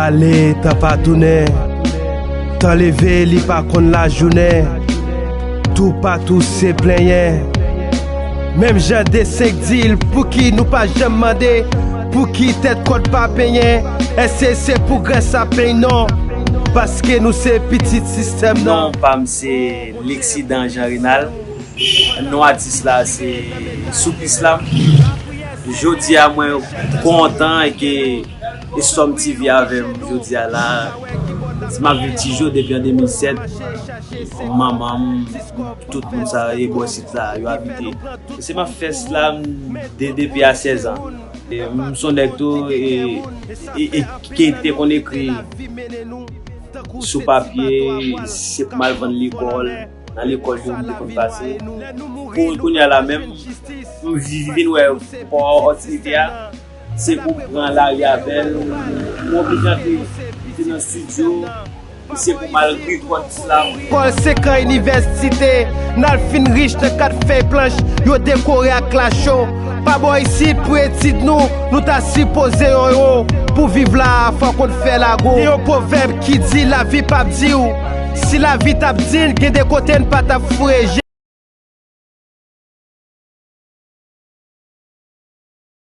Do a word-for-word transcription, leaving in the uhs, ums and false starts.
Ale, tan pa tounen. Tan leve, li pa konn lajounen. Toupatou se plenyen. Menm jan de senk di l, pouki nou pa janm mande? Pouki tèt kòd pa penyen? Èske se pou grès sa peny non? Paske nou se pitit sistèm non. Non pa m se Leksidan Jean Renal. Non atis la se Souplis la. Jodi a mwen kontan e ke Estom T V avè m jodi a la. Si m ap viv Tijo depi an de mil sèt, manman m, tout moun sa e bò sit la yo abite. Se m ap fè slam de depi a sèz an. E m son nèg tou e, e, e ke te konn ekri sou papye, se pou m al vann lekòl, nan lekòl yo m te konn pase. Pou kounye a la menm, m vi- vin wè pòtinite a, se pou m pran lari avè l, m oblije antre nan estidyo, se pou m al rekòd slam. Lekòl se kan inivèsite, n al fin rich nan kat fèy planch, yo dekore ak lacho. Pa bò isit pou etid nou, nou ta sipoze yon ewo. Pou viv la, fò konn fè lago. Gen yon pwovèb ki di lavi p ap di w. Si lavi t ap di n, gen de kote n pa t ap foure je.